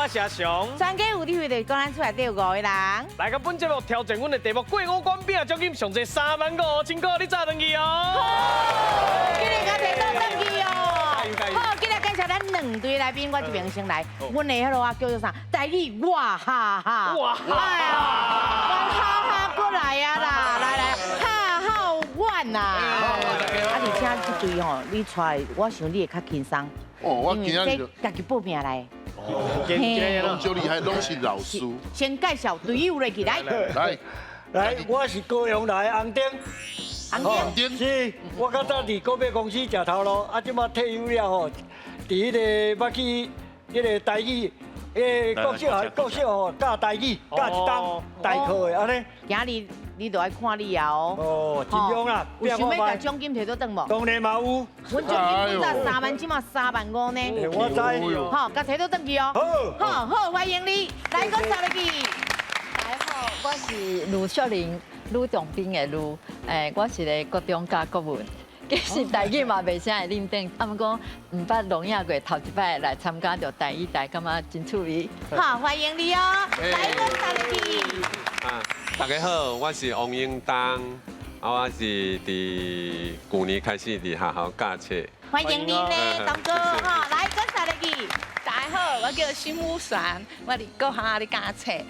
謝上。全家有智慧就是講咱厝內底有五个人。來到本節目挑戰阮的題目過五關拼獎金上濟3萬5，親哥你早轉去哦。今日共提倒轉去哦。加油。好，今日介紹咱兩隊來賓，我這邊先來。阮的彼落啊叫做啥？台語哇哈哈。哇哈哈。哇哈哈過來啊啦，來來，哈好玩呐。啊，而且這隊吼，你帶，我想你會較輕鬆。哦，我今仔日家己報名來。哦，攏足厲害，攏是老師。先介紹隊友來起來。來，來，我是高雄來的紅燈。紅燈。是，我較早佇股票公司食頭路，啊，這馬退休了吼，佇彼个欲去彼个台語，彼个國小國小吼教台語，教一冬代課的按呢。今日你就愛看你啊哦。哦，盡量啦。有想欲共獎金提倒轉無？當然嘛有。阮獎金本來3萬，這馬3萬5呢。我知。好，共提倒轉去哦。好。好，好，歡迎你，來閣插入去。大家好，我是盧淑玲，呂洞賓的呂，我是咧國中教國文，其實台語嘛袂啥會認真，啊，毋過毋捌錄影過，頭一擺來參加著台語台，感覺真趣味。好，歡迎你哦，來閣插入去。啊，大家好，我是王英東，啊，我是佇舊年開始佇學校教冊。歡迎你呢，東哥，哈，來閣插入去。大家好，我叫辛武璇，我佇國校咧教冊，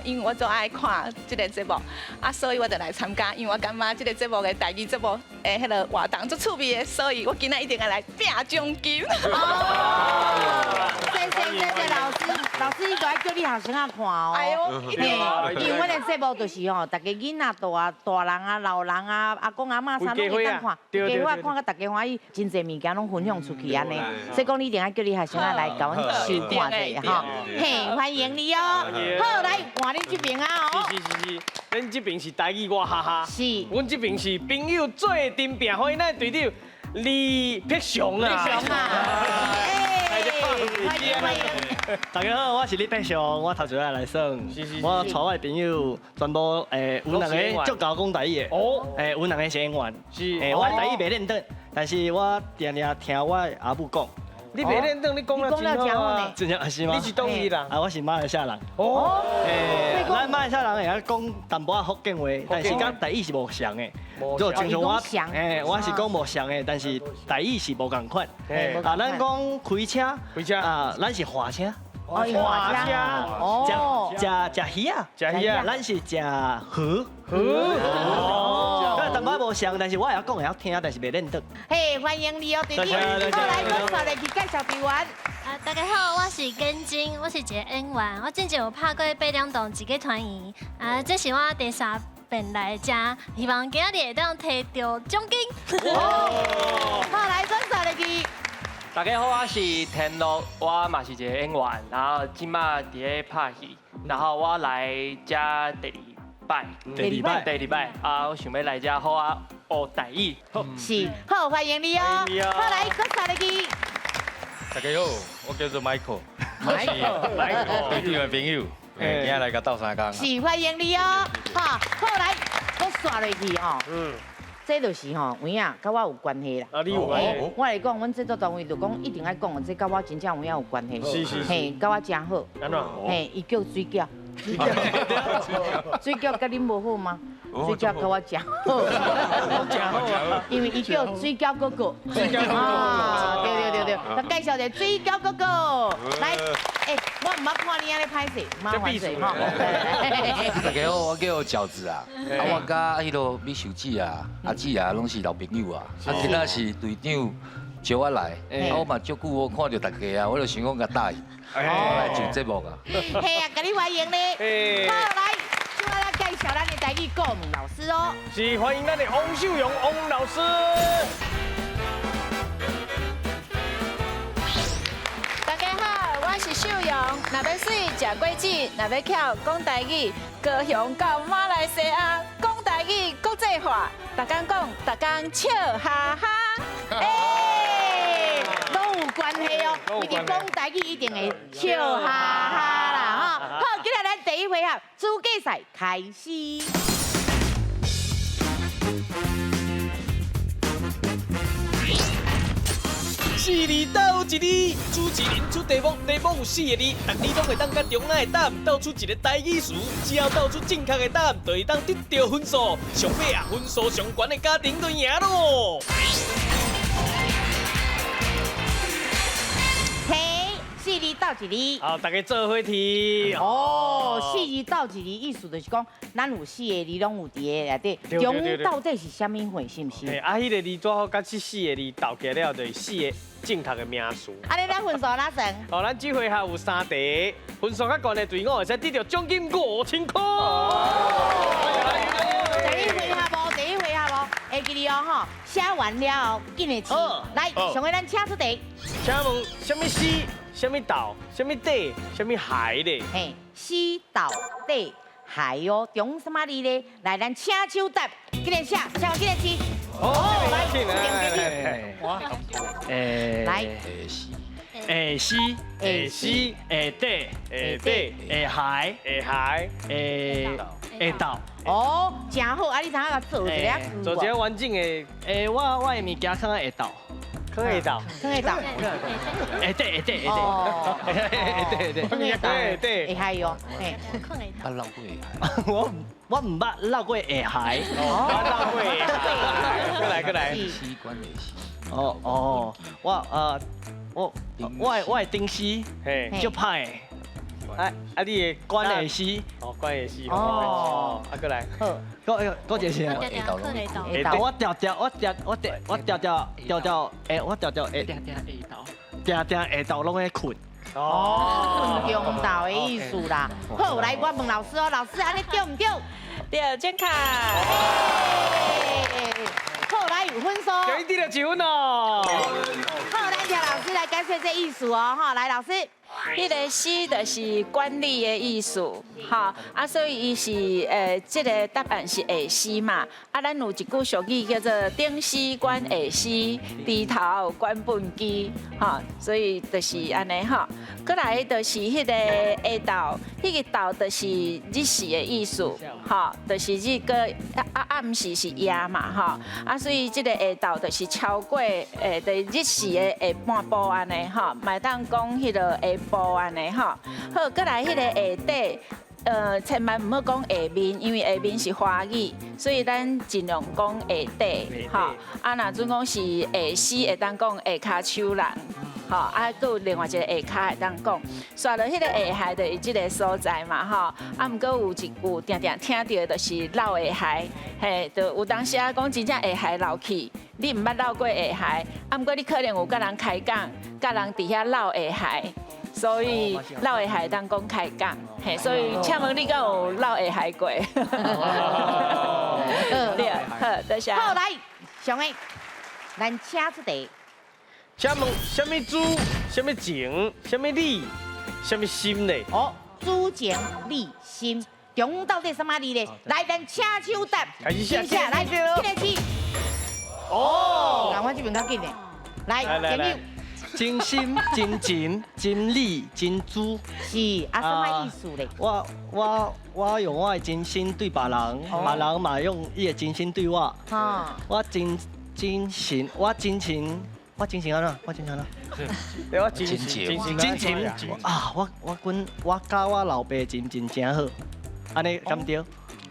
因為我足愛看這个節目，啊，所以我就來參加，因為我感覺這个節目的台語節目的彼个活動足趣味的，所以我今仔一定愛來拼獎金。哦，謝謝謝謝老師，老師你都愛叫你學生仔看哦。哎喲，一定哦。因為阮的節目就是吼，逐家囡仔大啊、大人啊、老人啊、阿公阿嬤啥攏會當看，家伙看甲大家歡喜，真濟物件攏分享出去按呢。所以講你一定愛叫你學生仔來共阮收看者吼。嘿，歡迎你哦。好，來換恁這邊啊哦。是是是是，恁這邊是台語娃哈哈。是。阮這邊是朋友做陣拚，歡迎咱隊長李碧祥啊。碧祥啊。歡迎歡迎。大家好，我是李碧祥，我頭一擺來耍，我帶我的朋友全部有兩个足𠢕講台語的，哦，有兩个是演員，是，我台語袂輪轉，但是我定定聽我的阿母講。你袂輪轉，你講了真好呢。真正是嗎？你是佗位人？啊，我是馬來西亞人。哦。咱馬來西亞人會曉講淡薄仔福建話，但是佮台語是無像的。就正常我，我是講無像的，但是台語是無仝款。啊，咱講開車，開車啊，咱是滑車。滑車。哦。食食魚仔，食魚仔，咱是食魚。魚。哦。淡薄仔無像，但是我會曉講，會曉聽，但是袂輪轉。嘿，歡迎你哦，弟弟。好，來，閣紲來去介紹隊員。啊，大家好，我是根晶，我是一个演員，我之前有拍過八點檔一个團圓，啊，這是我第三遍來遮，希望今仔日會當提著獎金。好，來，閣紲來去。大家好，我是田樂，我嘛是一个演員，然後這馬佇咧拍戲，然後我來遮第二擺，第二擺，第二擺，啊，我想欲來遮好好學台語。是，好，歡迎你哦。好，來，閣紲來去。大家好，我叫做 Michael，我是隊長的朋友，今日來共鬥相共。是，歡迎你哦。好，好來，閣紲落去哦。這就是吼，有影佮我有關係啦。啊，你有關係。我來講，阮製作單位就講一定愛講，這佮我真正有影有關係。是是是。嘿，佮我真好。按怎？嘿，伊叫水餃。水餃。水餃佮恁無好嗎？水餃佮我真好。真好啊。因為伊叫水餃哥哥。水餃哥哥。啊，對對對對，來介紹一下水餃哥哥。來，我毋捌看你按呢歹勢，麻煩勢吼。大家好，我叫餃子啊，啊，我佮彼个美秀姊啊、阿姊啊，攏是老朋友啊。啊，今仔是隊長招我來，啊，我嘛足久無看著大家啊，我就想講共答應，我來上節目啊。嘿啊，共你歡迎咧。好，來，這擺來介紹咱的台語顧問老師哦。是，歡迎咱的王秀榮王老師。大家好，我是秀榮。若欲媠食果子，若欲巧講台語，高雄到馬來西亞講台語國際化，逐工講，逐工笑哈哈。欸，攏有關係哦，因為講台語一定會笑哈哈啦，吼。好，今日咱第一回合資格賽開始。四字鬥一字，主持人出題目，題目有四個字，逐字攏會當佮中間的答案鬥出一個台語詞，只要鬥出正確的答案，就會當得著分數。上尾啊，分數上懸的家庭就贏囉。嘿，四字鬥一字。好，大家做伙提。哦，四字鬥一字，意思就是講，咱有四個字攏有佇个內底，中到底是啥物貨，是毋是？嘿，啊，彼個字拄好佮這四個字鬥起來了，就是四個正確的名詞。按呢，咱分數哪算？哦，咱這回合有三題，分數較懸的隊伍會使得著獎金5000塊。第一回合無，第一回合無，會記得哦吼，寫完了後，緊的字。來，上個咱請出題。請問啥物絲？啥物豆？啥物底？啥物海咧？嘿，絲豆底海哦，中啥物字咧？來，咱請手答，緊來寫，寫完緊來字。哦，來，來，來，下絲，下絲，下底，下底，下海，下海，下下豆。哦，真好，啊，你通共做一个做一個完整的。我的物件囥喺下豆。囥下豆，囥下豆，下底下底下底，下底下底，下底下海哦，嘿，捌漏過下海，我毋捌漏過下海，哦，漏過下海，過來過來，絲管的絲，哦哦，我的頂絲，嘿，足歹的。啊啊！你的關的絲，哦，關的絲，哦，啊，過來，好，閣一個是，下豆，我定定我定我定我定定定定，我定定定定下晝，定定下晝攏咧睏。哦，睏中晝的意思啦。好，來我問老師哦，老師按呢對毋對？對，正確。好，來有分數。就伊得著一分哦。好，咱請老師來解釋這意思哦，哈，來老師。彼個絲就是管理的意思，吼啊，所以伊是這個答案是下絲嘛。啊，咱有一句俗語叫做“頂絲管下絲，低頭管畚箕”，吼，所以就是按呢吼。閣來就是彼個下晝，彼個晝就是日時的意思，吼，就是日個啊暗時是夜嘛，吼，啊，所以這個下晝就是超過就是日時的下半晡按呢，吼，嘛會當講彼個下晡按呢吼，好，閣來彼個下底，千萬毋好講下面，因為下面是華語，所以咱盡量講下底，吼。啊，若準講是下絲，會當講下跤手人，吼。啊，閣有另外一個下跤會當講。煞落彼個下海就是這個所在嘛，吼。啊，毋過有一句定定聽著的就是老下海，嘿，就有當時啊講真正下海老去，你毋捌老過下海，啊，毋過你可能有佮人開講，佮人佇遐老下海。所以老下海當講開講，嘿，所以請問你敢有老下海過？對，好，多謝。好，來，上個，咱請出題。請問啥物主？啥物情？啥物理？啥物心呢？哦，主情理心，中到底啥物字咧？來，咱請手答。開始寫，寫，來，這個字。哦，那我這邊較緊的。來，朋友。真心、真情、真理、真珠。是啊，啥物意思咧？我用我的真心對別人，別人嘛用伊的真心對我。我真真情，我真情，我真情按怎？我真情按怎？我真情，真情啊！我阮我佮我老爸真情真好，按呢敢對？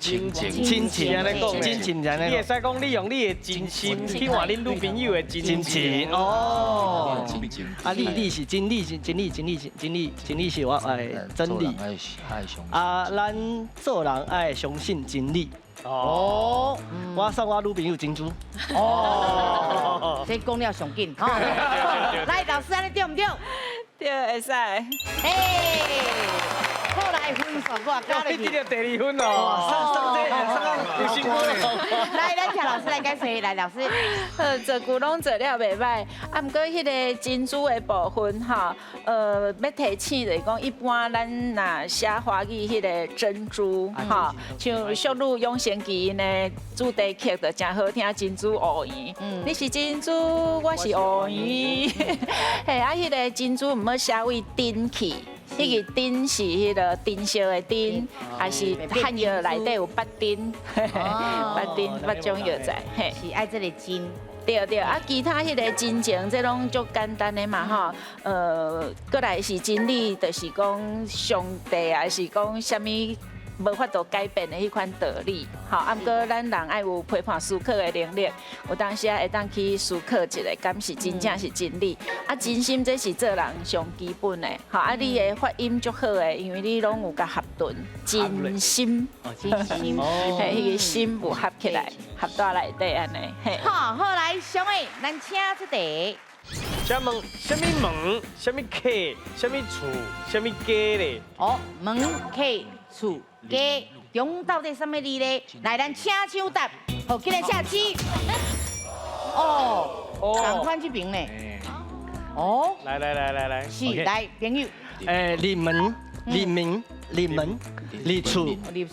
親情，親情，真情，你會使講你用你的真心去換恁女朋友的真情哦。啊，你是真理，是真理，真理，真理，真理是我愛真理。啊，咱做人愛相信真理。哦，我送我女朋友珍珠。哦，這講了上緊。來，老師，按呢對毋對？對，會使。好來分數我加你得著第二分哦。上有辛苦了。來，咱請老師來解釋。來，老師。好，造句攏做了袂歹，啊，毋過彼個珍珠的部分吼，欲提醒就是講，一般咱若寫華語彼個珍珠吼，像《淑女養成記》𪜶的主題曲就誠好聽，《珍珠芋圓》。你是珍珠，我是芋圓。嘿，啊，彼個珍珠毋好寫為頂去。彼個珍是彼个珍惜的珍，還是漢藥內底有八珍，八珍八種藥材，嘿，是愛這个珍。對對，啊，其他彼个真情，這攏足簡單的嘛吼。閣來是真理，就是講上帝啊，是講啥物無法度改變的彼款道理。吼，啊，毋過咱人愛有批判思考的能力，有當時啊會當去思考一下，敢是真正是真理。啊，真心這是做人上基本的。吼，啊，你的發音足好的，因為你攏有共合頓，真心，真心，嘿，彼個心有合起來，合蹛內底按呢。嘿。好，好來，小妹，咱請出題。請問啥物門、啥物客、啥物厝、啥物家咧？哦，門、客、厝、家，中到底啥物字咧？來，咱請搶答，好，今日請起。哦，仝款這邊咧。哦，來來來來來，是來朋友。立門、立民、立門、立厝、立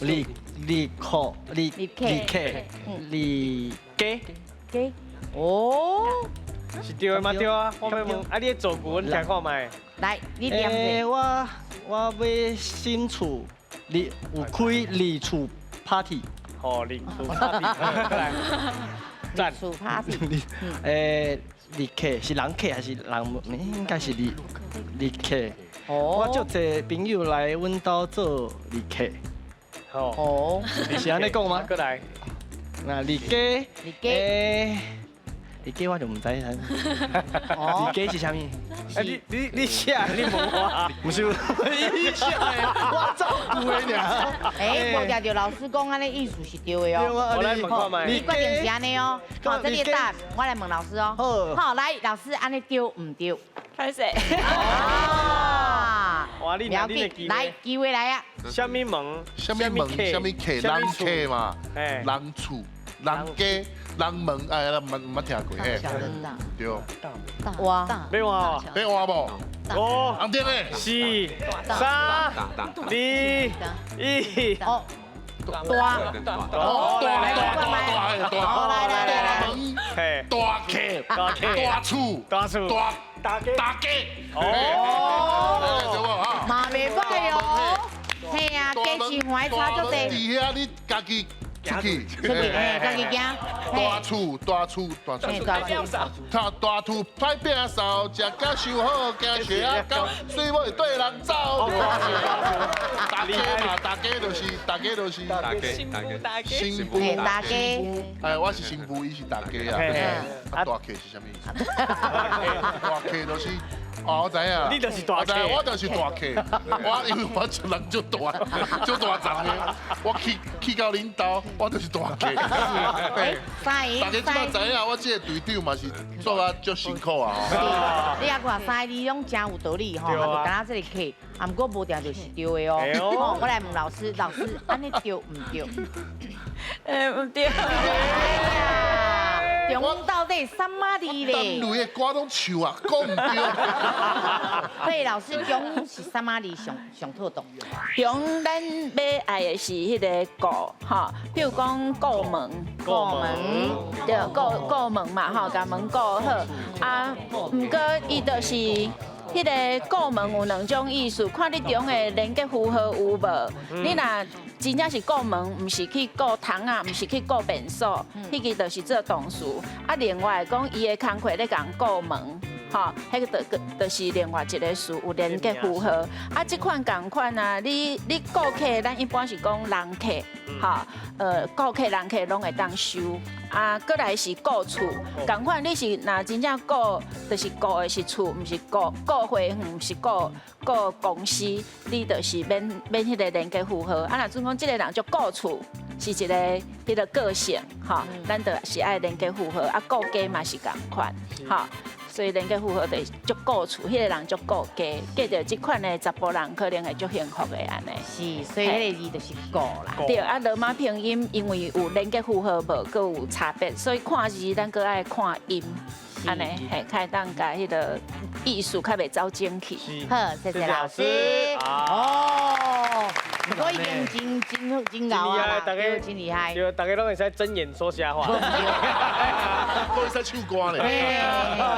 立客、立立客、立家。家。哦。是對的嗎？對啊，我欲問，啊，你的造句，阮聽看覓。來，你念者。我欲新厝，你有開立厝 party。哦，立厝 party，來，讚。厝 party。立客是人客還是人？應該是立立客。哦。我足濟朋友來阮兜做立客。哦。是按呢講嗎？閣來。那立家。立家。立家我就毋知啦。立家是啥物？啊你你你寫，你問我，毋是，你寫的，我造句的爾。欸，無定著老師講按呢意思是對的哦。我來問看覓。你決定是按呢哦。好，這裡答案，我來問老師哦。好，好，來，老師按呢對毋對？歹勢。啊。哇，你了解，來，機會來啊。啥物門？啥物門？啥物客？人客嘛。人厝。人家。人門，哎，毋捌聽過嘿，對。哇，欲換，欲換無？五，紅燈咧，四、三、二、一。哦，大，大，大，大，大，大，來來來來，門，大客，大客，大厝，大厝，大大大家。哦，嘛袂歹哦。嘿啊，家市還差足濟。佇遐你家己。出去，出去，嘿，家己行。大厝，大厝，大厝，大厝，大大厝歹摒掃，食甲傷好，驚血壓高，水某會綴人走。大家嘛，大家就是，大家就是，大家，大家，新婦，大家。哎，我是新婦，伊是大家啊。啊，大客是啥物意思？大客就是。哦，我知影，你就是大客，我就是大客。我因為我一人足大，足大層的，我去去到恁兜，我就是大客。三個，大家這擺知影，我這個隊長嘛是做啊足辛苦啊。你啊看三個字攏真有道理吼，就敢若這個客，啊，毋過無定就是對的哦。吼，我來問老師，老師按呢對毋對？毋對。中到底啥物字咧？當類的歌攏唱啊，講毋對。所以老師，中是啥物字上上妥當？中咱欲愛的是彼个顧吼，比如講顧門，顧門，對，顧顧門嘛吼，共門顧好。啊，毋過伊就是彼个顧門有兩種意思，看你中的連結符號有無？你若真正是顧門，毋是去顧窗仔，毋是去顧便所，彼个就是做動詞。啊，另外講伊的工課咧共顧門，吼，彼个就就是另外一個詞，有連結符號。啊，這款仝款啊，你你顧客，咱一般是講人客，吼，顧客人客攏會當收。啊，閣來是顧厝，仝款你是若真正顧，就是顧的是厝，毋是顧顧花園，毋是顧顧公司，你就是免免彼個連結符號。啊，若準講這個人足顧厝，是一個彼個個性，吼，咱就是愛連結符號。啊，顧家嘛是仝款，吼。所以連結符號就是足顧厝，彼個人足顧家，嫁著這款的查埔人可能會足幸福的按呢。是，所以彼個字就是顧啦。對，啊，羅馬拼音因為有連結符號無，閣有差別，所以看字咱閣愛看音，按呢，嘿，較會當共彼个意思較袂走精去。好，謝謝老師。哦，我已經真真真𠢕啊啦，對，真厲害。對，大家攏會使睜眼說瞎話。都會使唱歌咧。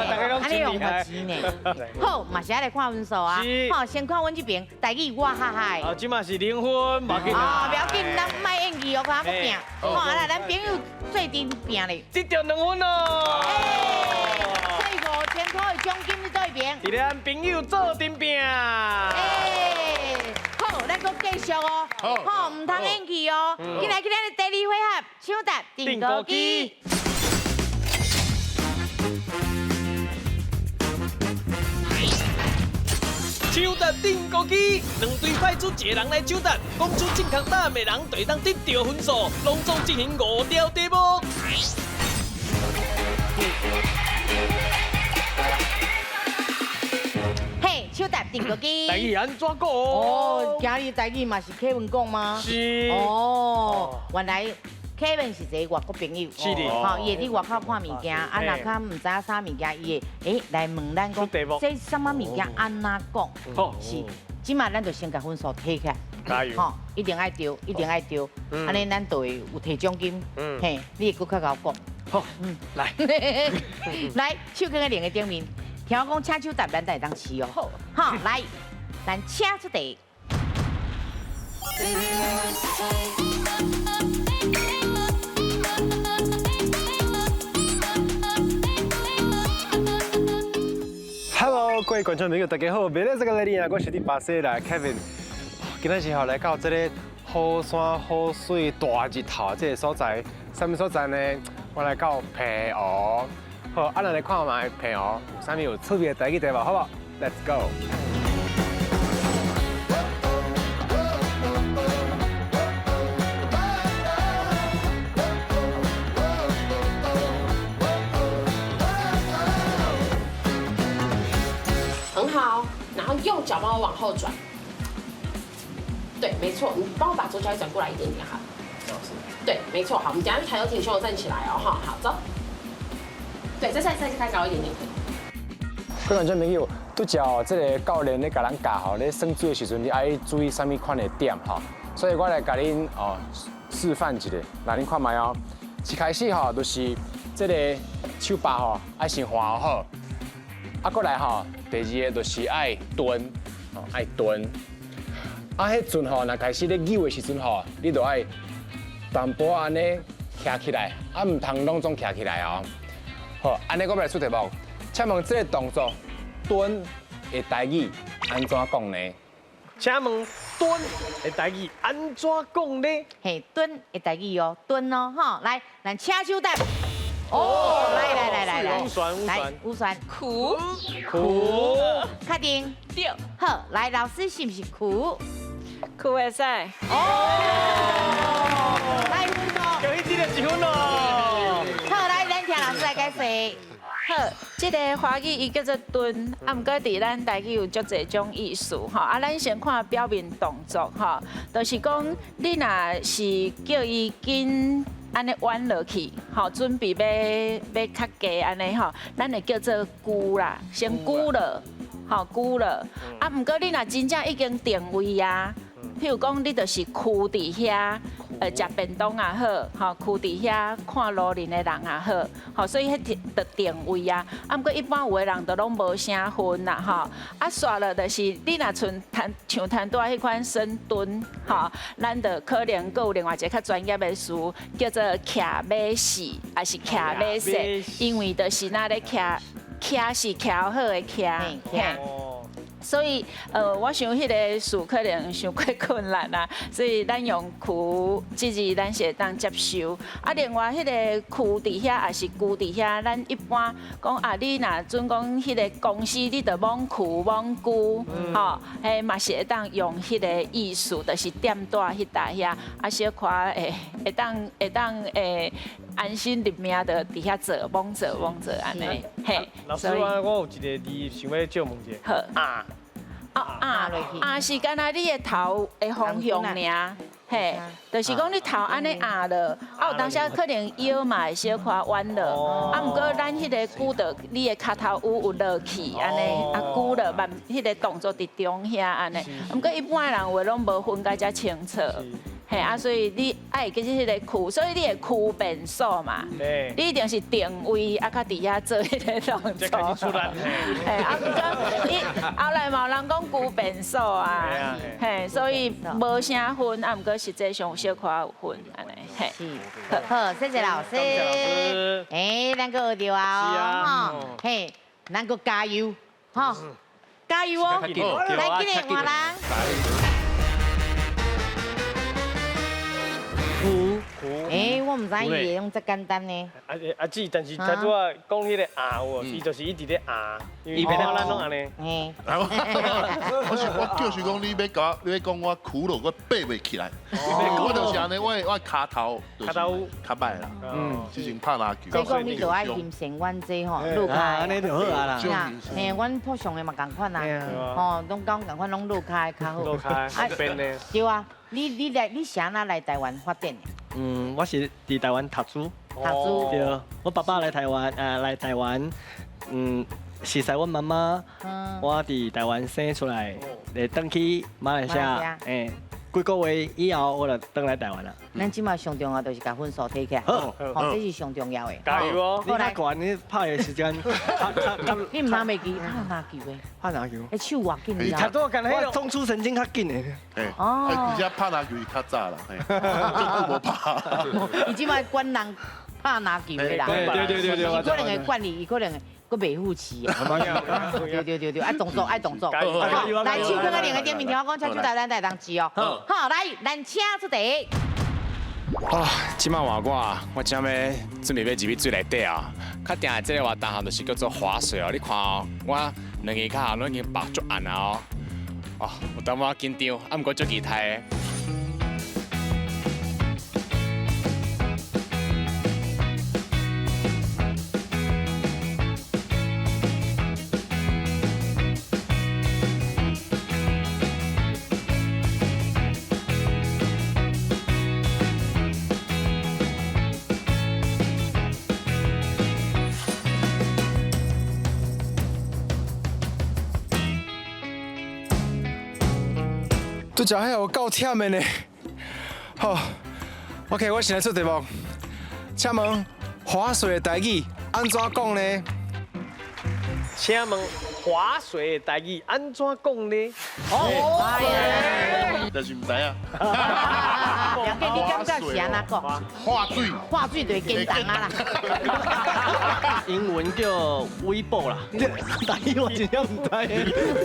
大家攏真厲害。好，嘛是愛來看分數啊。好，先看阮這邊，台語我較嗨。啊，這馬是零分，無緊。啊，不要緊，咱莫演技哦，看我拼。好，來，咱朋友做陣拼咧。這就2分咯。所以5000塊的獎金佇佗一邊？佇咱朋友做陣拼。好，咱閣繼續哦。好，毋通演技哦。進來，去咱的第二回合，搶答定高機。搶答定高機，兩隊派出一個人來搶答，講出正確答案的人就會當得到分數，攏總進行5條題目。嘿，搶答定高機。台語按怎講？哦，今日台語嘛是客文講嗎？是。哦，原來。Kevin 是一個外國朋友，是的，吼，伊會佇外口看物件，啊，若較毋知影啥物件，伊會來問咱講，這啥物物件按怎講？是，這馬咱就先共分數提起來，加油，吼，一定愛對，一定愛對，按呢咱就會有提獎金，嘿，你會閣較𠢕講。好，來，來，手囥佇鈴的頂面，聽我講，請手答，咱才會當試哦。好，來，咱請出題。 Hello，各位觀眾朋友，大家好！明日這個禮啊，我是佇巴西來 Kevin。今仔日吼來到這個好山好水大日頭這個所在，啥物所在呢？我來到澎湖。好，啊，咱來看覓澎湖有啥物有趣味的台語題目，好無？Let's go。很好，然後右腳幫我往後轉。對，沒錯，你幫我把左腳也轉過來一點點，好。對，沒錯，好，我們等下抬頭挺胸站起來哦，哈，好，走。對，再再開高一點點。各位觀眾朋友，拄則這個教練咧共咱教吼，咧算水的時陣，你愛注意啥物款的點吼？所以我來共恁哦示範一下，來恁看覓哦。一開始吼，就是這個手把吼愛先換好，啊，過來吼，第二個就是愛蹲，哦，愛蹲。啊，彼陣吼，若開始咧扭的時陣吼，你就愛淡薄按呢徛起來，啊，毋通攏總徛起來哦。好，按呢我欲來出題目，請問這個動作蹲的台語按怎講呢？請問蹲的台語按怎講呢？嘿，蹲的台語哦，蹲哦，吼，來，咱請手答。哦，來來來來來，烏旋烏旋烏旋，苦苦，確定對。好，來，老師是毋是苦？苦會使。哦，來分數，恭喜這個一分咯。好，來，咱聽老師來解釋。好，這個華語伊叫做蹲，啊，毋過佇咱台語有足濟種意思吼。啊，咱先看表面動作吼，就是講你若是叫伊緊按呢彎落去，吼，準備欲較低按呢吼，咱會叫做龜啦，先龜落，吼，龜落。啊，毋過你若真正已經定位啊，譬如講你就是跍佇遐。食便當也好，吼，跍佇遐看路人的人也好，吼，所以彼就定位啊。啊，毋過一般有的人都攏無啥分啦，吼。啊，煞落就是你若像像攤拄仔彼款深蹲，吼，咱就可能閣有另外一個較專業的詞，叫做徛馬勢，抑是徛馬勢，因為就是若咧徛，徛是徛好的徛，嘿。所以，我想彼個詞可能傷過困難啦，所以咱用“跍”這字，咱是會當接受。啊，另外彼個跍佇遐，抑是龜佇遐，咱一般講啊，你若準講彼個公司，你就罔跍罔龜，吼，彼嘛是會當用彼個意思，就是踮蹛彼搭遐，啊，小可會當會安心立命，就佇遐做，罔做罔做按呢。嘿，老師，我有一個字想欲借問一下。好。啊啊啊！是敢若你的頭的方向爾，嘿，就是讲你头按呢压落，啊有当时可能腰嘛会小可弯落，啊毋过咱彼个骨的，你的跤头有落去按呢，啊骨落慢，彼个动作伫中遐按呢，毋过一般的人有的拢无分解遮清楚。嘿啊，所以你爱记这彼个区，所以你会区变数嘛。你一定是定位啊，较伫遐做彼个动作。嘿啊，毋过你后来嘛有人讲区变数啊，嘿，所以无啥分，啊，毋过实际上有小可有分按呢。嘿，好，谢谢老师。哎，咱阁学著啊，吼，嘿，咱阁加油，吼，加油哦，来，紧来换人。哎，我毋知伊会用这简单呢。阿阿姊，但是他拄仔讲彼个鸭有，伊就是一直咧鸭，伊袂当咱拢按呢。我是我就是讲你欲共我，你欲讲我苦了，我爬袂起来。我就是按呢，我我跤头，跤头较歹啦。之前拍篮球。所以讲你就爱欣赏阮这吼，路开。按呢就好啊啦。嘿，阮朴上的嘛仝款啊，吼，拢讲仝款，拢路开较好。路开，方便呢。对啊。你来，你是按怎来台湾发展的？嗯，我是伫台湾读书。读书。对，我爸爸来台湾，来台湾，熟似阮妈妈。我伫台湾生出来，会转去马来西亚，几个月以后我就转来台湾啦。咱这马上重要就是共分数提起来，好，这是上重要的。加油哦！你较悬，你拍的时间，你毋通袂记拍篮球的？拍篮球？欸，手偌紧，你知？我中枢神经较紧的。哦。而且拍篮球伊较早啦，足久无拍。伊这马管人拍篮球的啦。对。伊可能会管你，伊可能会。阁袂赴气啊！对对对对，爱动作，爱动作。来，手放在另个顶面，听我讲，请手台咱来当字哦。好，来，咱请出题。啊，这马换我，我正欲准备欲入去水内底啊。较定的这个活动项就是叫做划水哦。你看哦，我两个跤拢已经绑足暗啊哦。哦，有淡薄仔紧张，啊，毋过足期待的。拄则彼有够忝的呢。好，OK，我先来出题目。请问划水的台语按怎讲呢？请问划水的台语按怎讲呢？哦，但是毋知影。杨哥，你感觉是按怎讲？划水，划水就会紧张啊啦。英文叫微博啦，台语我真正毋知。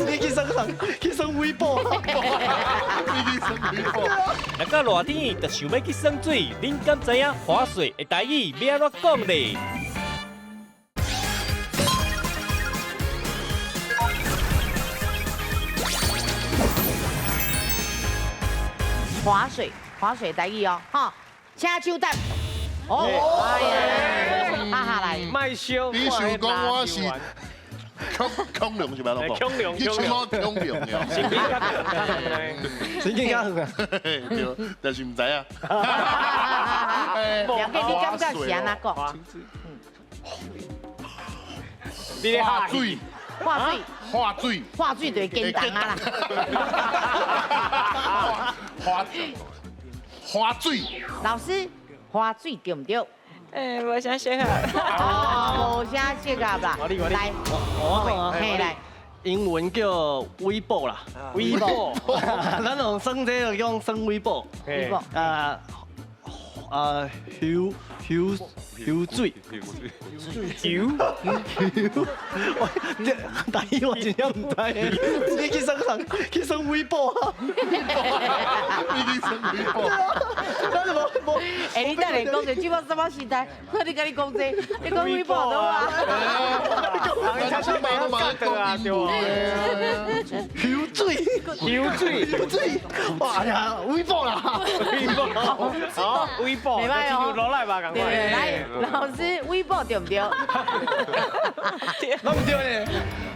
你去算啥？去算微博。你去算微博。若到热天就想欲去耍水，恁敢知影划水的台语欲按怎讲咧？划水，划水台语哦，哈，请手等。哦，哎呀，哈哈来。莫烧。你想讲我是恐恐龙是吧，老婆？恐龙，你想我恐龙呀？神经较远啊。对，但是毋知影。杨哥，你感觉是按怎讲？划水，划水，划水，划水就会紧张啊啦。划划水，老师，划水对毋对？欸，无啥适合。哦，无啥适合啦。来，我嘿来。英文叫微博啦，微博，咱用耍这个叫耍微博。微博。啊啊，游游游水，游游，我这台语我真正毋知，你去耍啥？去耍微博啊？你去耍微博？咱是无无。欸，你等下讲这，这马什么时代？我咧共你讲这，你讲微博对啊？咱这马都嘛讲英文游水，游水，游水，哇呀，微博啦，微博，好，微博，袂歹哦，落来吧，赶快。对，来，老师，微博对毋对？拢毋对呢？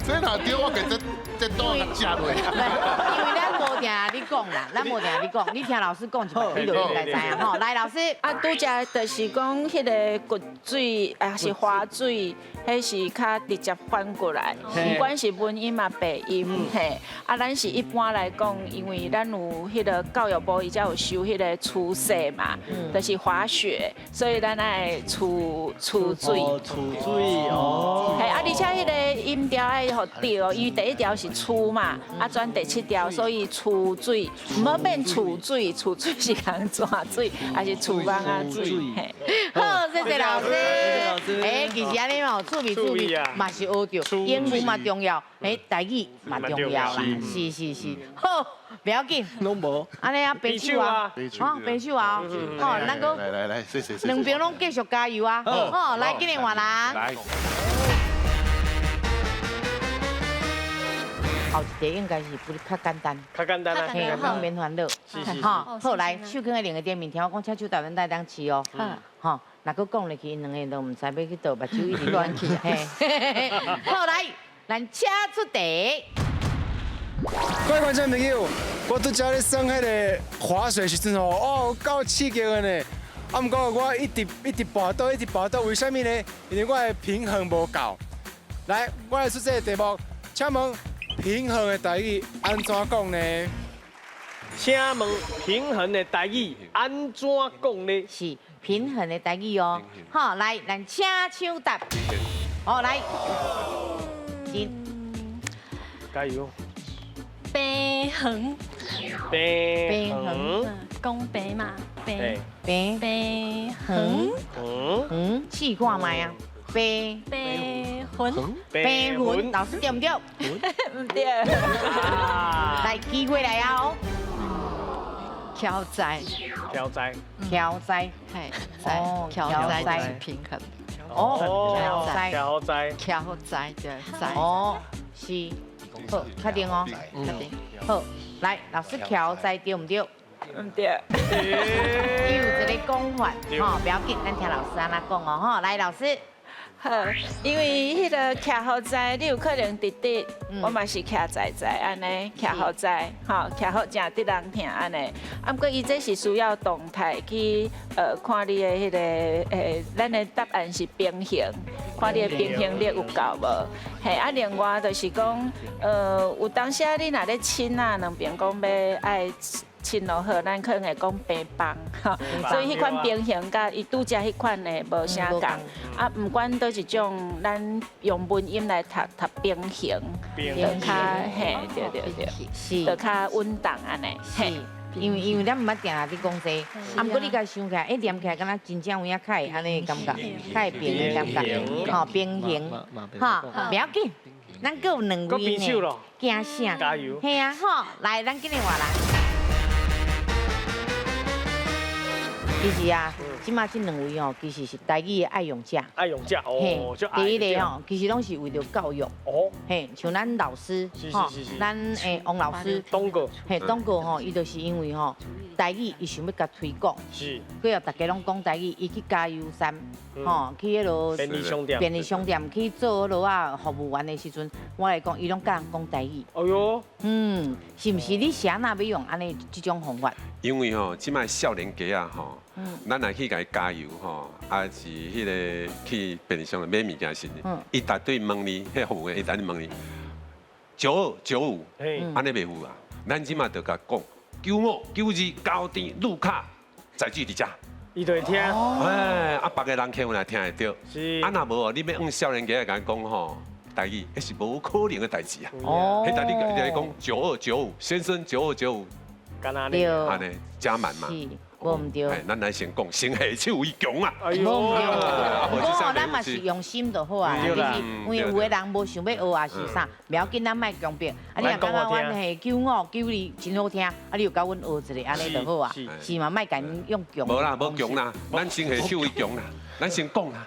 这若对，我给这这刀给食落。因为咱无定你講啦，咱無定你講，你聽老師講一擺，你就應該知影吼。來，老師，啊，拄才就是講彼个骨水，啊是滑水，彼是較直接反過來，不管是文音嘛白音，嘿，啊，咱是一般來講，因為咱有彼个教育部伊才有收彼个初試嘛，就是滑雪，所以咱愛出出水。出水哦。嘿，啊，而且彼个音調愛予對哦，因為第一條是出嘛，啊轉第七條，所以出水，毋好變厝水，厝水是共泉水，還是厝網仔水。嘿。好，謝謝老師。欸，其實按呢嘛，趣味趣味嘛是學著，英文嘛重要，欸，台語嘛重要啦，是是是。好，不要緊，攏無。按呢啊，平手啊，好，平手啊，好，咱閣來來來，謝謝。兩邊攏繼續加油啊！好，來，今日換人。來。後一題應該是不較簡單，較簡單啊，嘿，攏免煩惱。是是。好，好來，手囥佇兩个頂面，聽我講，請手台灣帶當飼哦。吼，若閣講落去，𪜶兩个都毋知欲去佗，目睭一直亂去。嘿，好來，咱請出題。各位觀眾朋友，我拄才咧耍彼个滑水時陣吼，哦，有夠刺激的呢。啊，毋過我一直一直跋倒，一直跋倒，為啥物呢？因為我的平衡無夠。來，我來出這個題目，請問平衡的台語按怎講呢？請問平衡的台語按怎講呢？是平衡的台語哦。好，來，咱請搶答。好，來，加油。平衡。平衡。講平嘛，平平平衡。嗯，試看覓啊？平平衡。平衡，老師對毋對？毋對。來，機會來啊！哦。挑戰。挑戰。挑戰。嘿。哦，挑戰就是平衡。哦，挑戰。挑戰。挑戰對。哦，是。好，確定哦。確定。好，來，老師挑戰對毋對？毋對。伊有一个講法，吼，不要緊，咱聽老師按怎講哦，吼，來，老師。好，因為彼个徛予在，你有可能直直，我嘛是徛在在按呢，徛予在，吼，徛予誠得人疼按呢。啊，毋過伊這是需要動態去，看你的彼个，咱的答案是平衡，看你的平衡力有夠無？嘿，啊，另外就是講，有當時啊，你若咧親啊，兩邊講欲愛親落好，咱可能會講平放，吼，所以彼款平衡佮伊拄才彼款的無啥仝。啊，毋管佗一種，咱用文音來讀讀平衡，就較嘿，對對對，是，就較穩當按呢。是，因為咱毋捌定定佇講這，啊，毋過你共想起來，欸，念起來敢若真正有影較會按呢感覺，較會平的感覺，吼，平衡，吼，不要緊，咱閣有兩位呢，驚啥？加油！嘿啊，好，來，咱今日換人。其實啊，這馬這兩位吼，其實是台語的愛用者。愛用者哦，第一个吼，其實攏是為著教育。哦。嘿，像咱老師，吼，咱王老師。董哥。嘿，董哥吼，伊就是因為吼台語，伊想欲共推廣。是。閣予大家攏講台語，伊去加油站，吼，去彼落便利商店，便利商店去做彼落仔服務員的時陣，我來講，伊攏共人講台語。哎喲。嗯，是毋是？你是按怎欲用按呢這種方法？因為吼，這擺少年家仔吼，咱若去共伊加油吼，啊是彼个去便利商店買物件時，伊絕對問你，彼服務員伊絕對問你9295，按呢袂赴啊。咱這馬就共講9592高甜路卡載具佇遮，伊就會聽。哎，啊別个人客戶若聽會著，是。啊若無哦，你欲向少年家仔共伊講吼，台語，彼是無可能的代誌啊。哦。彼台你共伊講9295，先生9295。對，按呢加滿嘛，是，無毋對。咱來先講，先下手為強啊。無毋對，毋過吼，咱嘛是用心就好啊。就是因為有的人無想欲學啊是啥，不要緊，咱莫強迫。啊，你若感覺阮嘿9592真好聽，啊，你又共阮學一下，按呢就好啊。是嘛，莫共用強。無啦，無強啦，咱先下手為強啦，咱先講啦。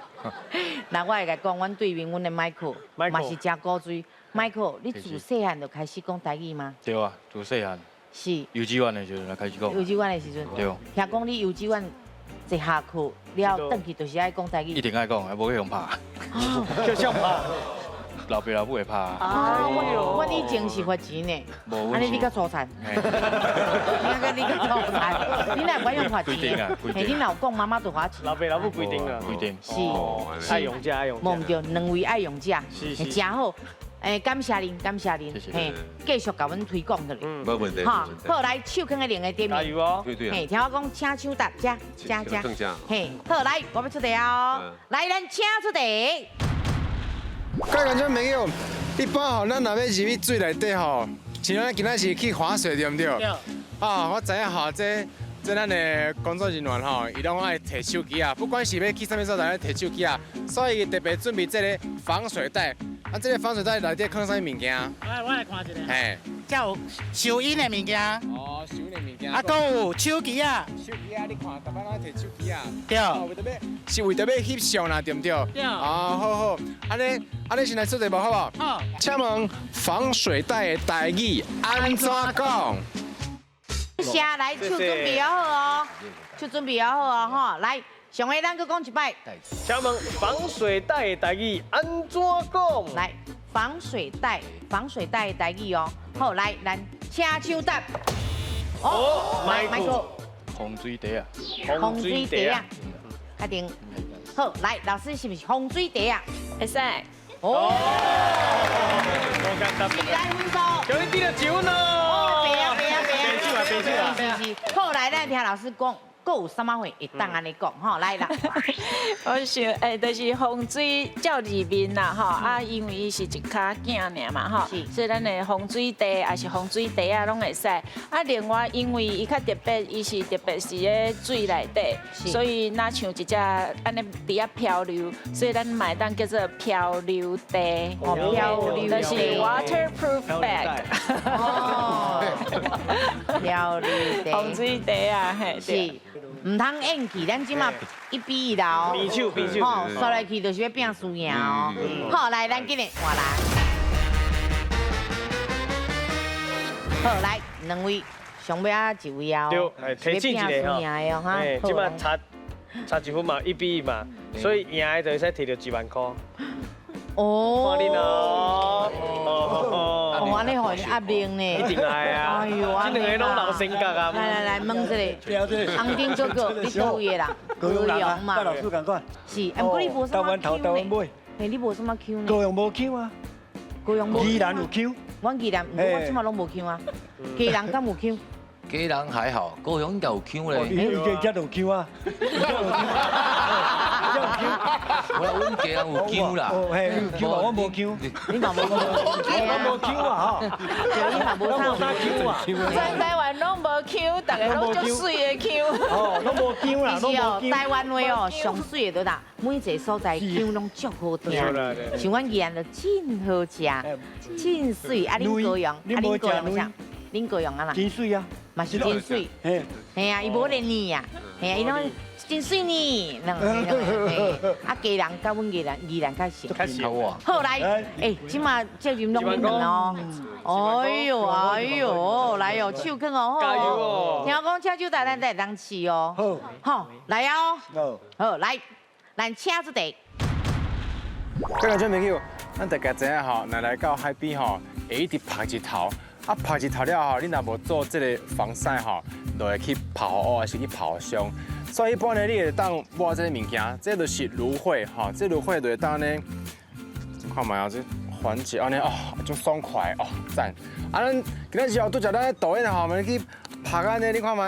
那我會共講，阮對面阮的 Michael 嘛是誠古錐。Michael，你自細漢就開始講台語嗎？對啊，自細漢。是。幼稚園的時陣就開始講。幼稚園的時陣。對。聽講你幼稚園一下課了，轉去就是愛講台語。一定愛講，無去予拍。叫啥拍？老爸老母会拍。啊，我以前是罚钱呢，按呢你较粗残，你较粗残，你哪管用罚钱？规定啊，规定。你若有讲妈妈就罚钱。老爸老母规定啊，规定。是。爱用者爱用。无毋对，两位爱用者，真好。哎，感谢您，感谢您，嘿，继续共阮推广落去。没问题。好，好，来手囥在另个顶面。加油哦！对对。嘿，听我讲，请抢答，遮遮遮。嘿，好，来，我欲出题哦。来，咱请出题。各位观众朋友，一般吼，咱若欲入去水内底吼，像咱今仔是去划水对毋对？对。啊，我知影吼，这咱的工作人员吼，伊拢爱提手机啊，不管是欲去啥物所在，爱提手机啊，所以特别准备这个防水袋。啊，这个防水袋内底放啥物物件？我来看一下。嘿，这有收音的物件。哦，收音的物件。啊，阁有手机啊。手机啊，你看，逐摆拢爱提手机啊。对。为著欲，是为著欲翕相啦，对毋对？对。啊，好好，按呢，按呢先来出题目好无？好。请问防水袋的台语按怎讲？谢，来，手准备好哦，手准备好哦，吼，来。上个咱阁讲一摆。请问防水袋的台语按怎讲？来，防水袋，防水袋的台语哦。好，来，咱请抢答。哦，麦克。风水袋啊。风水袋啊。确定。好，来，老师是毋是风水袋啊？会使。哦。来分数。叫你得到一分哦。白啊白啊白啊。白手啊白手啊。是是。好，来，咱听老师讲。阁有啥物货会当按呢讲吼？来啦，我想，就是风水照字面啦，吼啊，因为伊是一跤囝尔嘛，吼，所以咱的风水地也是风水地啊，拢会使。啊，另外因为伊较特别，伊是特别是咧水内底，所以若像一只按呢伫遐漂流，所以咱嘛会当叫做漂流袋，哦，漂流就是 waterproof bag。哦，漂流袋，风水袋啊，嘿，是。毋通演戏，咱这马1比1啦哦。比手比手，吼，刷来去就是欲拼输赢哦。好，来，咱今日换人。好，来，两位，上尾仔一位啊。对，提醒一下吼。哈。这马差1分嘛，1比1嘛，所以赢的就会使提著1万块。哦。看恁哦。哦，按呢予𪜶压力呢。一定爱啊！哎呦，这两个拢老身角啊！来来来，问这个，红灯哥哥，你佗位的啦？高雄人啊，佮老师仝款。是，毋过你无啥台湾头，台湾尾。嘿，你无啥物腔呢？高雄无腔啊。高雄无。宜兰有腔。阮宜兰，毋过我这马拢无腔啊。基隆敢有腔？基隆还好，高雄应该有腔咧。伊遮有腔啊。我阮家人有腔啦。哦嘿，有腔啊，我无腔。你嘛无腔，我无腔啊吼。对，你嘛无啥腔啊。全台湾拢无腔，逐个拢足媠的腔。哦，拢无腔啦，拢无腔。台湾话哦，上媠的啦，每一个所在腔拢足好听。像阮宜兰就真好食，真媠。啊，恁高雄，啊恁高雄啥？恁高雄啊啦？真媠啊，嘛是真媠。嘿啊，伊无咧腻啊，嘿啊，伊拢真媠呢，啊，家人佮阮宜兰，宜兰较熟。较熟。好来，欸，这马责任拢恁两哦。哎呦哎呦，来哦，手囥哦，加油哦！听讲请手台咱才会当试哦。好，好，来哦。好，来，咱请出题。各位观众朋友，咱大家知影吼，若来到海边吼，会一直曝日头。啊，曝日头了后，你若无做这个防晒吼，就会去曝乌，还是去曝伤。所以一般呢，你会当抹这个物件，这就是芦荟吼，这芦荟就会当呢，看觅啊，这缓解按呢哦，足爽快哦，赞。啊，咱今仔日哦，拄则咱导演吼，我们去曝按呢，你看觅。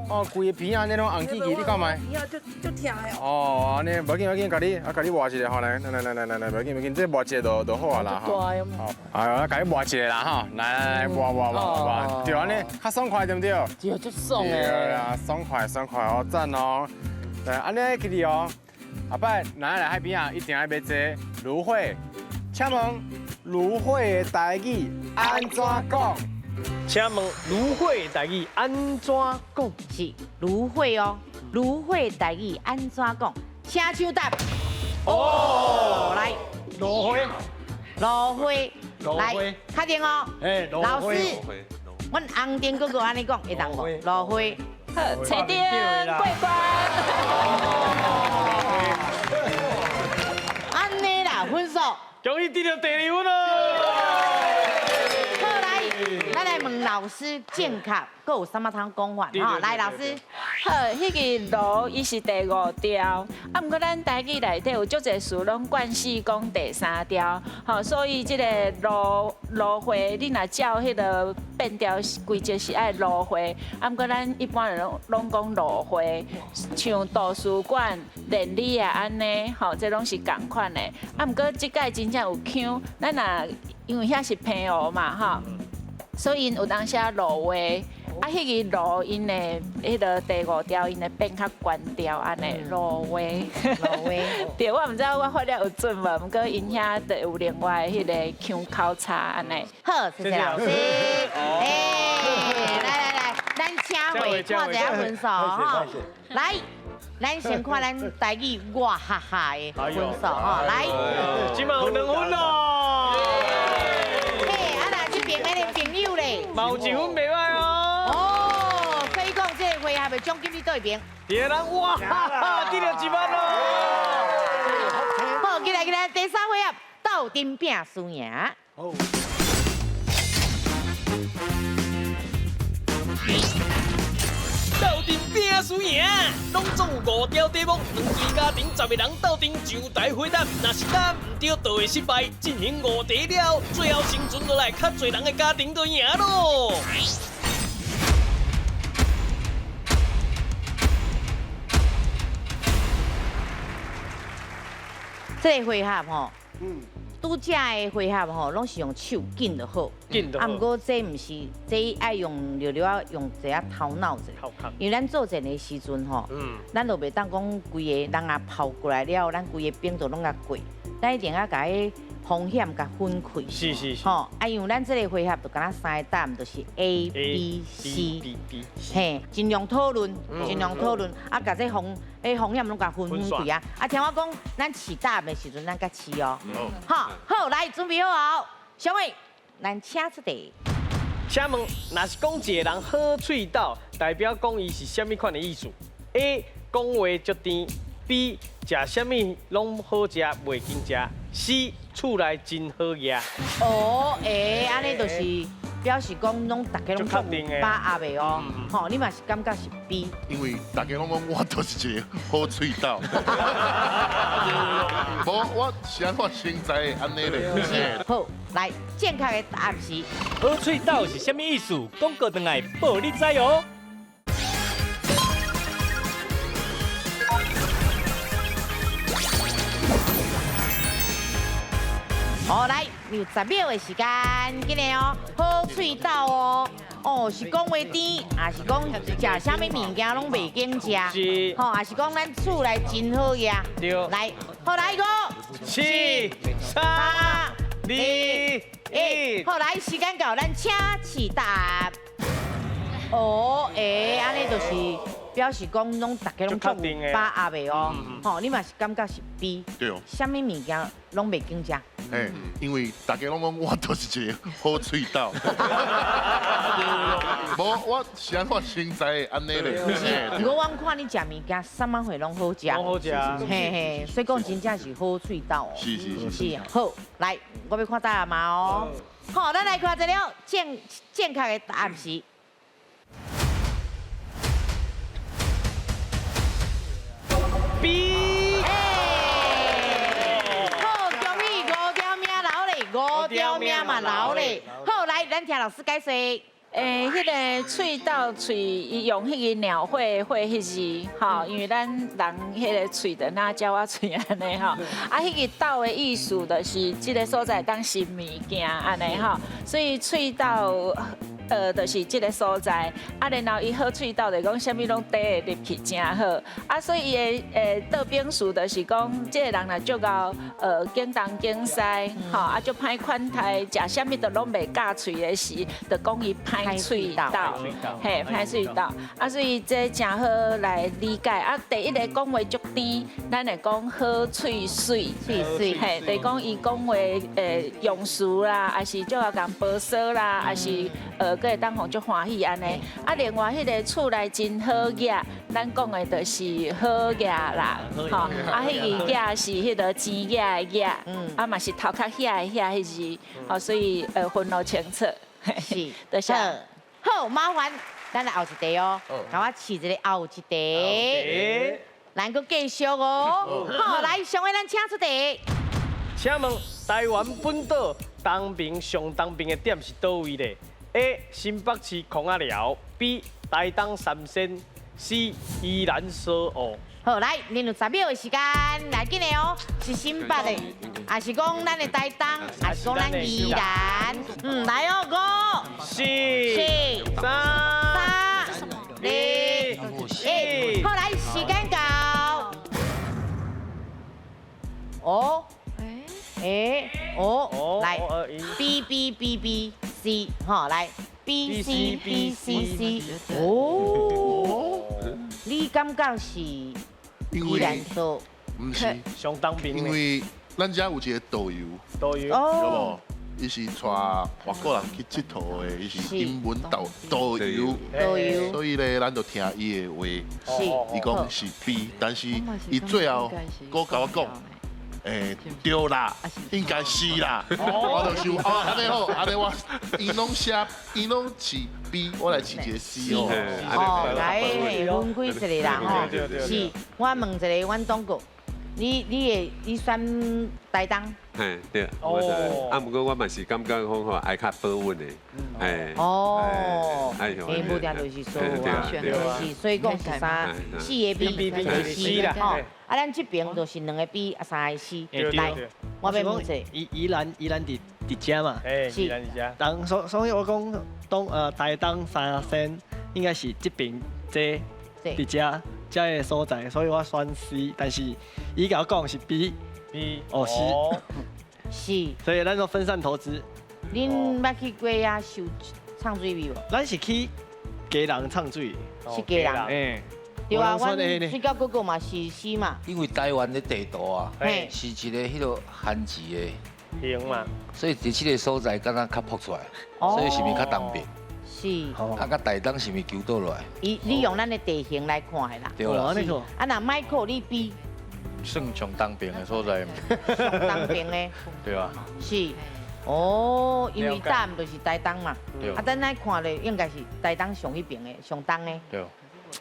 哦，规个鼻仔呢拢红起起，你看觅。鼻仔足足疼的哦。哦，按呢，无要紧，无要紧，共你啊，共你抹一下吼，来来来来来来，无要紧，无要紧，这抹一下就好啊啦吼。好，哎呦，共你抹一下啦吼，来来来，抹抹抹抹，对按呢，较爽快对毋对？对，足爽的。对啊，爽快爽快哦，赞哦。对，按呢记得哦，后摆若来海边啊，一定爱买这芦荟。请问芦荟的台语按怎讲？请问芦荟台语按怎讲？是芦荟哦，芦荟台语按怎讲？请抢答。哦，来，芦荟，芦荟，来，确定哦。哎，老师，阮红灯哥哥按呢讲，会当无？芦荟，好，初中过关。按呢啦，分数。恭喜得到第二分咯！好來，咱來問老師正確，閣有啥物通講法？吼，來老師。好，彼个鑼伊是第五調，啊，毋過咱台語內底有足濟詞攏慣勢講第三調，吼，所以這個蘆蘆花，你若照彼个變調規則是愛蘆花，啊，毋過咱一般人攏講蘆花，像圖書館、連理啊按呢，吼，這攏是仝款的，啊，毋過這擺真正有腔，咱若因為遐是澎湖嘛，吼，所以𪜶有當時蘆花。啊，彼个蘆𪜶的彼个第五調，𪜶會變較懸調按呢，蘆花。蘆花。對，我毋知我發了有準無，毋過𪜶遐就有另外彼個腔口差按呢。好，謝謝老師。欸，來來來，咱請回看一下分數吼。來，咱先看咱台語娃哈哈的分數吼。來，這馬有兩分咯。嘿，啊若這邊的朋友咧，嘛有一分袂䆀哦。哦，所以講這個回合的獎金佇佗邊？佇咱哇哈哈，得著一萬咯。好，進來進來，第三回合鬥陣拼輸贏。好。鬥陣拼輸贏，攏總有五條題目，兩隊家庭10個人鬥陣上台回答，若是答毋對，就會失敗。進行5題了，最後生存落來較濟人的家庭就贏咯。這個回合吼，拄才的回合吼，攏是用手緊就好，啊，毋過這毋是，這愛用略略仔用一下頭腦者，因為咱做陣的時陣吼，咱就袂當講規个人啊拋過來了，咱規个兵就攏共過，咱一定愛共彼風險共分開。是是是。吼，啊，因為咱這個回合就敢若三個答案，就是 A、B、C，嘿，盡量討論，盡量討論，啊，共這風。欸，風險攏共分分開啊！啊，聽我講，咱試答的時陣，咱閣試哦。好，好，來準備好後，小偉，咱請出題。請問，若是講一個人好喙斗，代表講伊是啥物款的意思？A. 講話足甜；B. 食啥物攏好食，袂緊食；C. 厝內真好額。哦，欸，按呢就是表示講，攏大家攏有把握的哦。吼，你嘛是感覺是 B？因為大家攏講我就是一個好喙斗。無，我是按怎先知會按呢咧？好，來，正確的答案是。好喙斗是啥物意思？廣告轉來報你知哦。好，來，有10秒的時間，緊來哦，好喙斗哦，哦，是講話甜，還是講食啥物物件攏袂緊食？是，吼，還是講咱厝內真好額？對，來，好來5、7、3、2、1，好來，時間到，咱請試答。哦，欸，按呢就是表示講，攏大家攏足有把握的哦。吼，你嘛是感覺是 B？對哦。啥物物件攏袂緊食？嘿，因為大家攏講我就是一個好喙斗。無，我是按怎先知會按呢咧？如果我看你食物件，啥物貨攏好食，攏好食。嘿嘿，所以講真正是好喙斗哦。是是是。是，好，來，我欲看答案嘛哦。好，咱來看一下正正確的答案是。 B。好，恭喜5條命留咧，5條命嘛留咧。好，來，咱聽老師解說。欸，彼个喙斗喙，伊用彼个鳥血血彼字，吼，因為咱人彼个喙就若鳥仔喙按呢吼。啊，彼个斗的意思就是這个所在當生物件按呢吼，所以喙斗。就是這个所在，啊，然後伊好喙斗，就講啥物攏底會入去誠好，啊，所以伊的倒反詞就是講，這个人若足𠢕景東景西，吼，啊，足歹款待，食啥物都攏袂咬喙的時，就講伊歹喙斗，嘿，歹喙斗，啊，所以這誠好來理解。啊，第一個講話足甜，咱會講好喙水，喙水，嘿，就是講伊講話用詞啦，還是足𠢕共婆娑啦，還是。閣會當予足歡喜按呢。啊，另外彼个厝內真好額，咱講的就是好額啦，吼，啊，彼個額是彼个錢額的額，啊嘛是頭殼遐的遐彼字，吼，所以分路清楚。是，多謝。好，麻煩咱來後一題哦，共我試一个後一題，咱閣繼續哦。好，來，上位咱請出題。請問台灣本島東爿上東爿的點是佗位咧？A. 新北市空仔寮，B. 台東三仙，C. 宜蘭蘇澳。好，來，恁有10秒的時間，來緊的哦，是新北的，還是講咱的台東，還是講咱宜蘭？嗯，來哦，5、4、3、2、1，好，來，時間到。哦，欸，哦，來，B B B B C，吼，來，B C B C C，哦，你感覺是？因為毋是上東爿，因為咱遮有一個導遊，導遊，對無？伊是帶外國人去𨑨迌的，伊是英文導遊，導遊，所以咧，咱就聽伊的話，伊講是 B，但是伊最後閣共我講，對啦，應該是啦，我就想，哦，按呢好，按呢我，伊攏寫，伊攏是 B，我來試一個 C 哦。哦，來，分開一個啦，吼，是，我問一個，阮董哥，你會你選台東？嘿，對，啊，毋過我嘛是感覺講吼，愛較保穩的，嘿。哦，欸，無定就是說啊，是，所以講是3、4個 B，一個 C 啦，吼。啊，咱這邊就是2個 B，啊3個 C。來，我欲問者。宜蘭佇遮嘛？是。宜蘭佇遮。當所以，我講東台東三仙應該是這邊這佇遮遮个所在，所以我選 C，但是伊共我講是 B。 B。哦，C。是。所以咱說分散投資。恁捌去過遐收唱水味無？咱是去基隆唱水。是基隆。欸。對啊，阮水饺哥哥嘛是 C 嘛。因為台灣的地圖啊，是一個彼个漢字的形嘛，所以佇這个所在敢若較曝出來，所以是毋是較東爿？是。啊，佮台東是毋是求倒落來？伊你用咱的地形來看的啦。對啦。啊，若 Michael 你 B。算上東爿的所在。上東爿的。對啊。是。哦，因為答案就是台東嘛。對。啊，咱來看咧，應該是台東上彼爿的，上東的。對。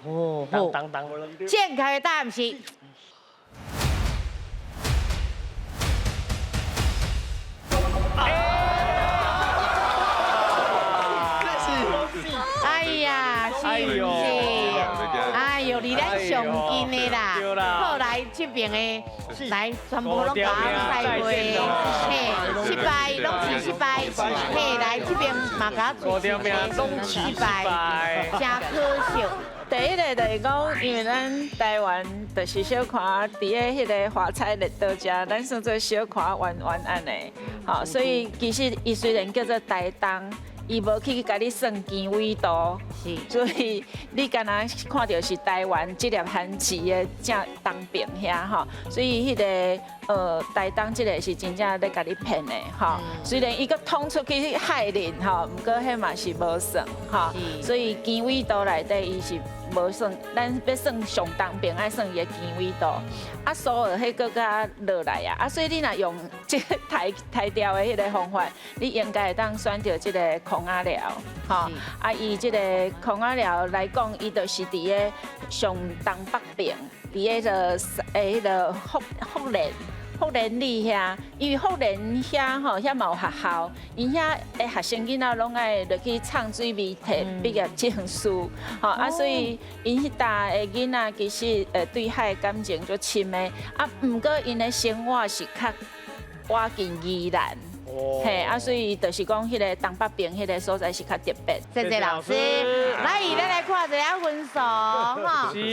哦，好。正確的答案是。哎呀，是不是？哎呦，離咱上近的啦。後來這邊的來全部攏共我賽過，嘿，失敗，攏是失敗。嘿，來這邊嘛共我失敗，真可惜。第一个就是講，因為咱台灣就是小可佇咧彼个華彩列島遮，咱算做小可彎彎按呢，吼，所以其實伊雖然叫做台東，伊無去共你算經緯度，是，所以你敢若看著是台灣這粒番薯的正東邊遐吼，所以彼个台東這个是真正咧共你騙的吼。雖然伊閣通出去海林吼，毋過彼嘛是無算吼，所以經緯度內底伊是無算，咱欲算上東邊愛算伊的經緯度，啊，蘇澳彼閣較落來啊，啊，所以你若用這个台調的彼个方法，你應該會當選著這个空仔寮，吼，啊，伊這個空仔寮來講，伊就是佇个上東北邊，佇个彼个福連里遐，因為福連遐吼，遐嘛有學校，𪜶遐的學生囡仔攏愛落去唱水味，摕畢業證書，吼啊，所以𪜶彼搭的囡仔其實對海的感情足深的，啊，毋過𪜶的生活是較倚近宜蘭。嘿，啊，所以就是講，彼個東北邊彼個所在是較特別。謝謝老師。來，咱來看一下分數，吼。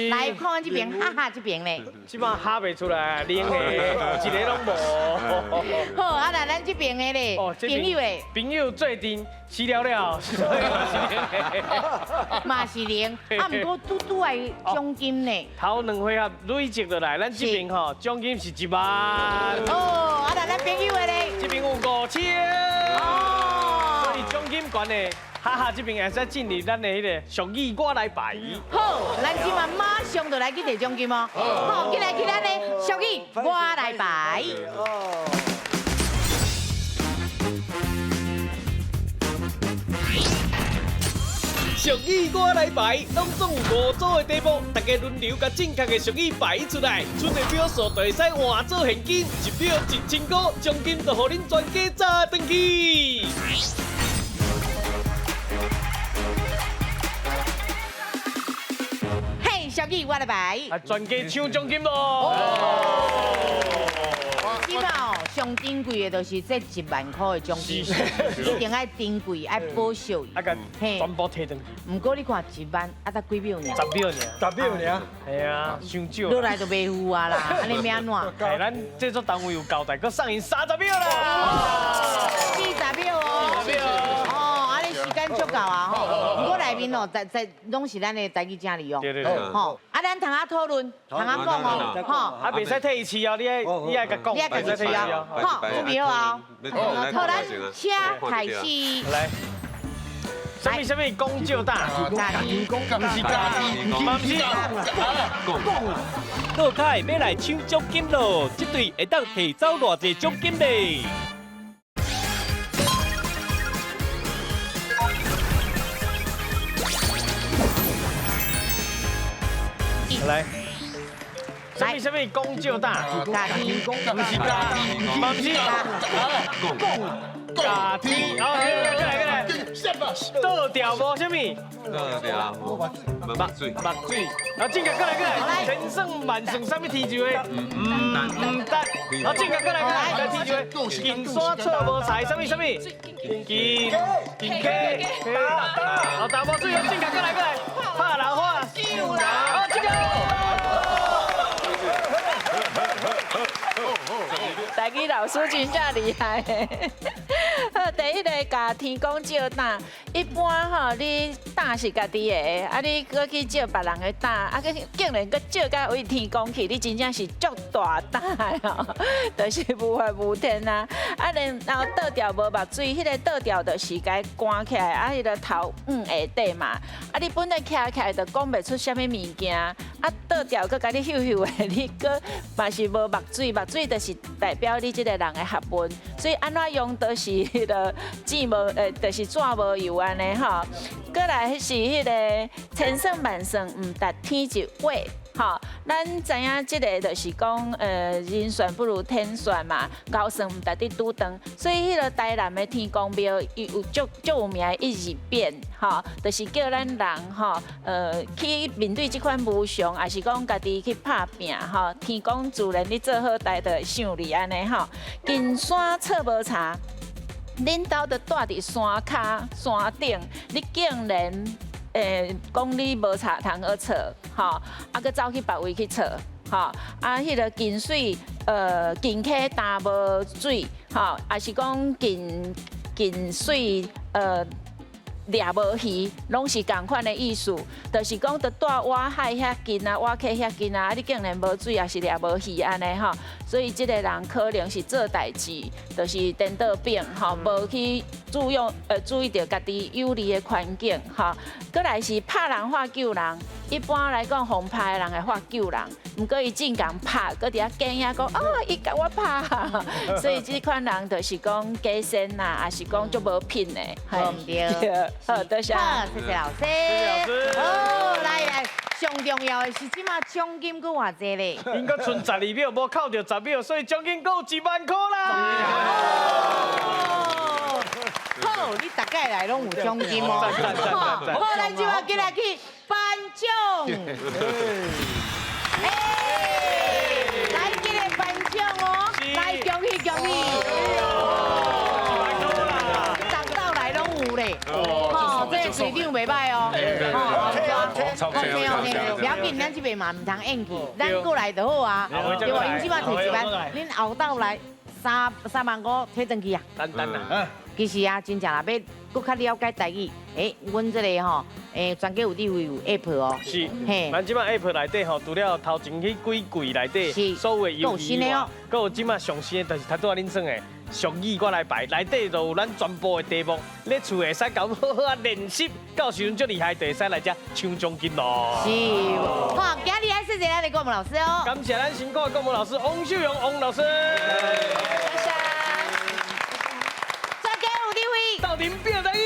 來看阮這邊，哈哈這邊咧。這擺哈袂出來，零個，一個攏無。好，啊，那咱這邊的咧，朋友的。朋友做陣死了了，嘛是零，啊，毋過拄拄愛獎金呢。頭兩回合累積落來，咱這邊吼獎金是1萬。哦，啊，那咱朋友的咧。這邊有5000。哦。所以獎金懸的哈哈這邊會使進入咱的彼个俗語我來排。好，咱這馬馬上就來去提獎金哦。好，緊來去咱的俗語我來排。俗語我來排，攏總有5組的題目，大家輪流共正確的俗語排出來，剩的票數就會使換做現金，1票1000塊，獎金就予恁全家炸轉去。嘿，俗語我來排。啊，全家搶獎金咯！這擺哦，上珍貴的就是這1萬塊的獎金，一定愛珍貴，愛保守伊。啊，共全部提轉去。毋過你看1萬，啊，才幾秒爾？10秒爾。10秒爾。係啊，傷少。落來就袂赴啊啦，按呢欲按怎？係，咱製作單位有交代，閣送𪜶30秒啦。40秒哦。40秒。哦，按呢時間足夠啊吼。毋過內面哦，在攏是咱的台語正字哦。對對對。吼，啊，咱通仔討論，通仔講哦，吼。啊，袂使替伊飼哦，你愛你愛共講。你愛家己飼哦，好，準備好啊。好，咱車開始。來。啥物啥物講照膽？家己講，毋是家己，毋是講。樂凱欲來搶獎金咯！這隊會當提走偌濟獎金咧？來。啥物啥物講照膽？家己講，毋是家己，毋是講家己。好，過來過來。倒掉無啥物？倒掉無目水。目水。啊，正確過來過來。千算萬算，啥物天就會？毋得。啊，正確過來過來，來天就會。金山錯無菜，啥物啥物？金金溪。打打。啊，打無水，正確過來過來。拍人花。救人。啊，這個。台語老師真正厲害。好，第一個共天公借膽，一般吼你膽是家己的，啊你閣去借別人的膽，啊閣竟然閣借到位天公去，你真正是足大膽的吼，就是無法無天啊！啊，然後倒掉無目水，彼個倒掉就是共伊關起來，啊，彼個頭下底嘛，啊你本來徛起來就講袂出啥物物件，啊倒掉閣共你咻咻的，你閣嘛是無目水，目水就是代表你這個人的學問，所以按怎用都是彼個錢無，就是紙無油按呢吼。閣來是彼個千算萬算毋達天一畫。吼，咱知影這个就是講，人算不如天算嘛，高算毋值得拄長，所以彼个台南的天公廟，伊有足足有名的一日變，吼，就是叫咱人吼，去面對這款無常，抑是講家己去拍拚，吼，天公自然你做好代就會賞你按呢吼。金山錯無柴，恁兜就住佇山跤山頂，你竟然講你無柴通好錯，吼，啊，閣走去別位去錯，吼，啊，彼个近水，近溪擔無水，吼，抑是講近近水，掠無魚，攏是仝款的意思，就是講，就住倚海遐近啊，倚溪遐近啊，啊，你竟然無水，抑是掠無魚按呢吼，所以這个人可能是做代誌，就是顛倒反，吼，無去注意，注意著家己有利的環境，吼。閣來是拍人喝救人，一般來講，予拍的人會喝救人，毋過伊真共拍，閣佇遐驚呀講，啊，伊共我拍，所以這款人就是講假仙啦，抑是講足無品的，毋對。好，多謝。好，謝謝老師。好，來來，上重要的是這馬獎金閣偌濟咧？應該賰12秒，無扣著10秒，所以獎金閣有1萬塊啦。好，你逐擺來攏有獎金哦。好，咱這馬緊來去頒獎。來，這个頒獎哦，來恭喜恭喜。哦，這個隊長袂歹哦，哦，不要緊，咱這邊嘛毋通演去，咱過來就好啊，對無？𪜶這馬提1萬，恁後斗來3萬5提轉去啊。簡單啊。其實啊，真正若欲閣較了解台語，阮這个吼，全家有智慧有 App 哦。是，嘿，咱這馬 App 內底吼，除了頭前彼幾季內底所有的遊戲，閣有這馬上新的，就是頭拄仔恁耍的。俗语我来排，内底就有咱全部的题目，你厝会使共好好啊练习，到时阵足厉害，就会使来遮抢奖金咯。是，好，今日爱谢谢咱的国文老师哦。感谢咱辛苦的国文老师翁秀荣翁老师。谢谢。专家有智慧，斗阵拼台语。